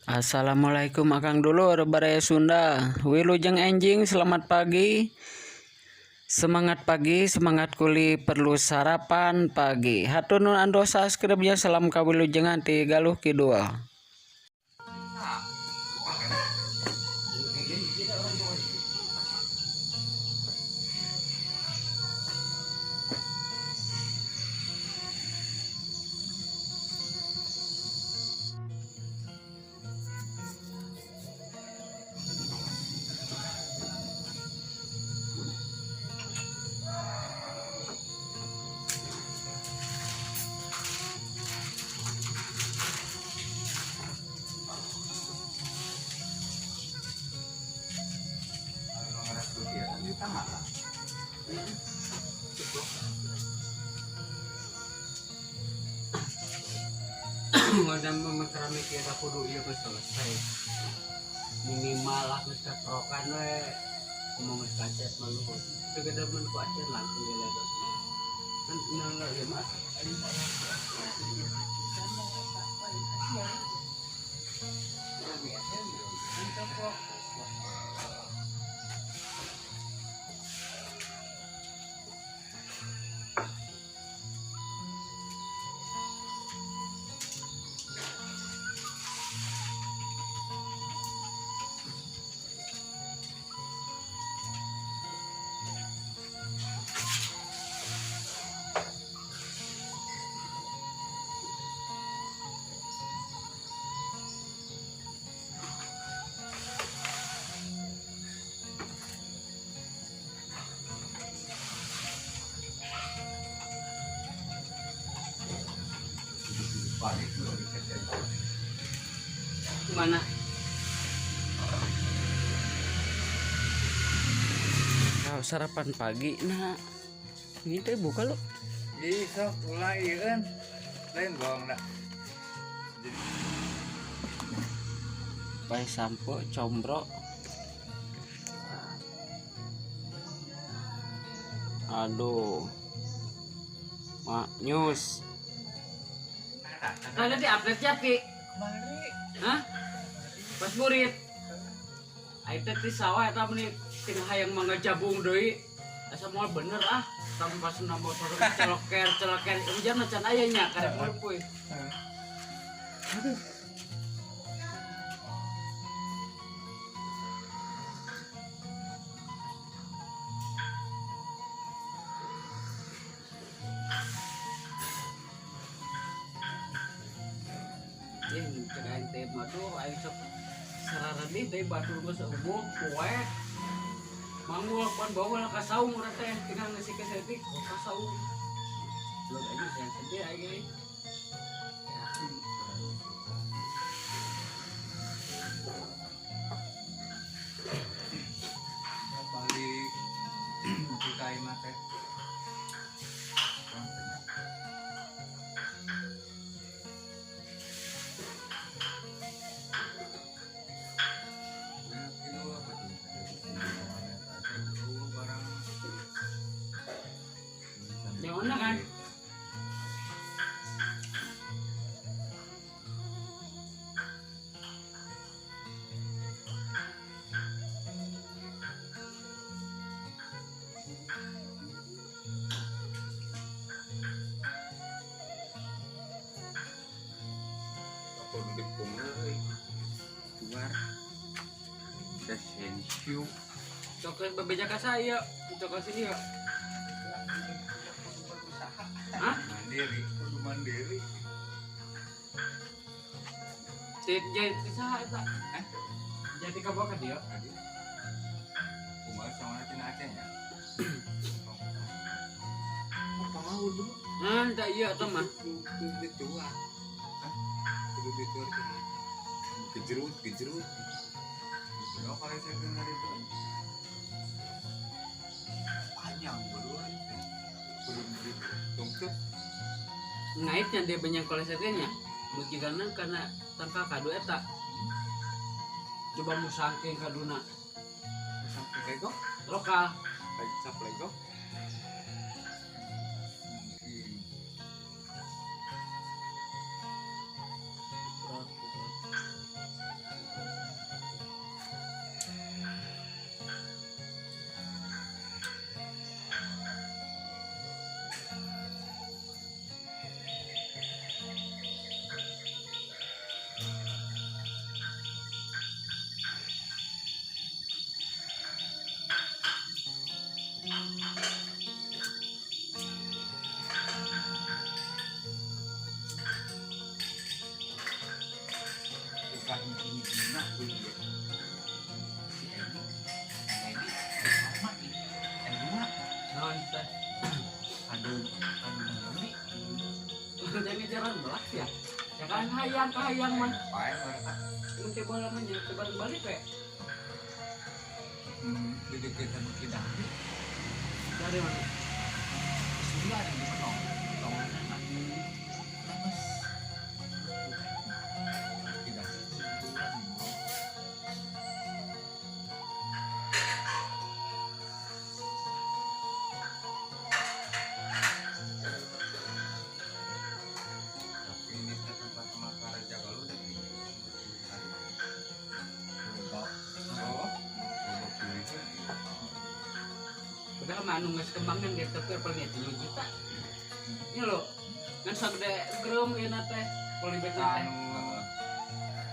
Assalamualaikum Akang dulur Baraya Sunda. Wilujeng enjing, selamat pagi. Semangat pagi, semangat kuli perlu sarapan pagi. Hatur nuhun anu subscribe-nya, salam kawilujengan ti Galuh Kidul. Ngodam keramik ya kudu ieu geus selesai. Minimal lah geus katrokan we, ngomong geus kacet mah luhur. Teu gedemen ku acen langsung diledot. Kan nang ieu mah. Mana? Nah, sarapan pagi nah. Ini teh buka lo. Ih, sok ulah ieu kan. Lain bohong dah. Pakai sampo combro. Aduh. Maknyus. Ada di update ya, Ki? Hah? Pas murid. Aing teh di sawah eta meni tinggal hayang mangga jabung deui. Asa moal bener ah. Tanpa sunda motor celoker celoker hujan macan aya nya karek kuy. Ih, cek aing teh mah tuh aing sok sararedih teh batur geus eueuh poek. Manggul pan bawa ka saung urang teh tinggal ngeusi ke setik ka saung. Belum aja saya sedih aing ini. Balik kita imah teh. Yang mana kan? Coklat bebeja ka saya, coklat sini ya. Hah? Mandiri, kudu mandiri. Jadi saha eta? Jadi kabawa ka dieu. Tadi. Kumaha sama tina Aceh nya? Apa dulu? Hah, tak iya eta mah. Kudu dituar. Hah? Kudu dituar kumaha? Kejerut, kejerut. Oh, kalau saya dengar itu panjang berdua. Kudu ditungkep. Ngaitnya dia banyak kolesterolnya. Mungkin karena tanpa kado eta. Coba musangking kaduna Sampai lego, lokal. cap lego. Kahiji-hijina deui. Si Edi, Edi sama ih. Edi mah Naon teh? adu adu meuli. Jangan jalan belas ya. Ya kan hayang kahayang mah. Pae mereka. Mun teh bola mah nya teh balik we. Di deketan Bukit Dahli. Dari mana? Surya ada di Penong. Tong. Terus Bukit Dahli. Tapi ini teh tempat makan Raja Galuh udah di. Oh, loba pilih. Udah mah anu geus kembang kan ge teu paling 3 juta. Nya lo. Ngan sagede gerem ieu na teh polybag na teh.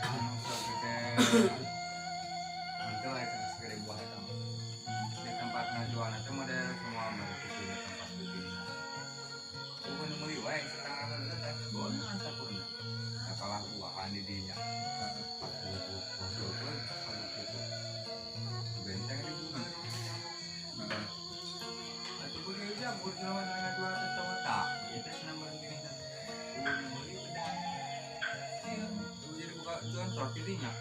Anu sagede itu lah itu segede buah itu di tempat ngajualna teh model semua mereka di tempat bikin bukan meuli wae setengah bener teh Boleh antar kurna. nah, kalah buahan di dinya itu benteng di bumi atau begitu aja buat lawan ngajual teh sama tak itu senang berhenti bukan meuli udah iya jadi buka contoh dinya.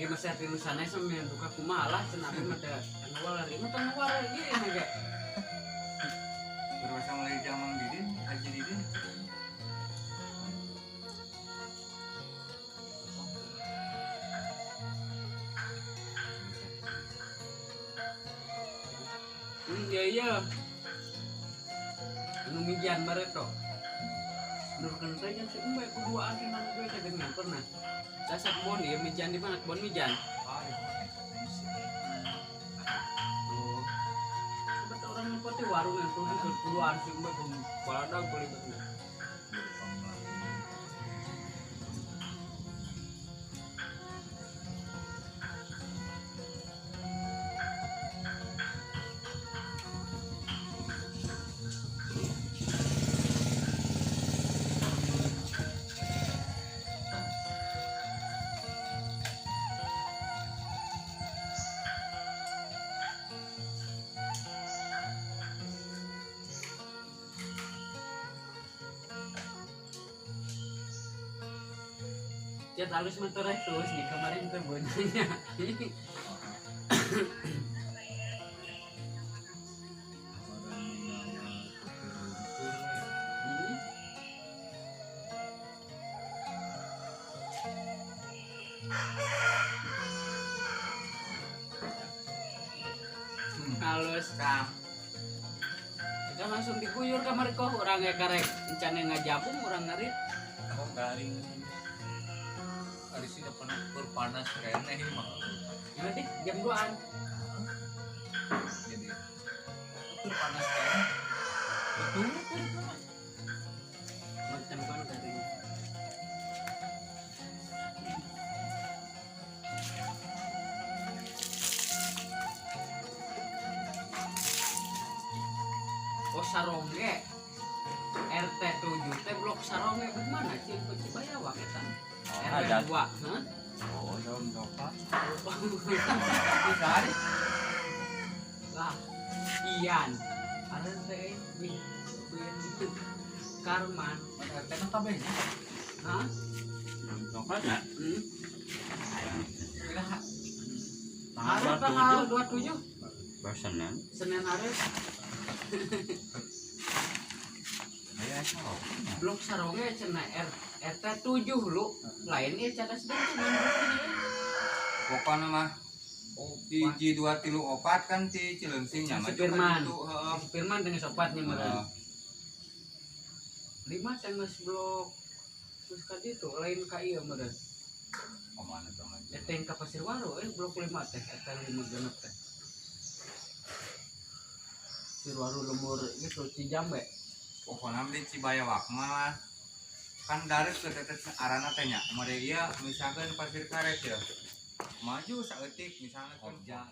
Ieu mah saya tilu sanes mah buka kumaha lah cenah abi mah teh teu mah teu ngawal ieu mah ge. Bermasa mulai zaman Didin, Haji Didin. Iya iya. Anu mijian bareto. Nurkeun teh jeung si embe kuduaan teh nang gue teh geus pernah. Saya kebon ieu mijian di mana? Kebon mijian. Oh. Coba orang nempat di warung yang tuh kuduaan si embe balada beli bener. Cat halus mah tereh terus di kemarin teh beunanya. Halus kah. Kita langsung diguyur kamari kok urang ge karek encane ngajabung urang ngarit. Kok garing. Ari sih pernah berpanas kayaknya ini mah. Nanti jam 2-an. Jadi berpanas kayaknya. Betul betul mah. Macam kan garing. Oh Sarongge RT 7 teh blok Sarongge bagaimana sih Cibayawak eta? RW Ada. 2, hah? Oh, daun coklat. Lah, Ian. Ada teh bin itu Karman. RT na kabeh. Hah? Daun coklat ya? Hmm. Kira Hari tanggal 27 Baru Senin. Senin hari ya sok. blok Sarongge cenah RT 7 lu. Lain ieu cadas bentuk ini. Pokokna mah hiji 2 3 4 kan ti Cileungsi nya mah. Si Firman. Heeh. Firman dengan sopatnya meureun. Heeh. 5 teh geus blok terus ka ditu lain ka ieu meureun. Kemana tuh mah? Eta yang ka Pasir Waru blok 5 teh eta 5 genep teh. Pasir Waru lemur gitu Cijambe. Pokokna di Cibayawak mah kan daret ke teteh arana teh nya. Mode ieu misalkan pasir karet ya. Maju saeutik misalnya kerja.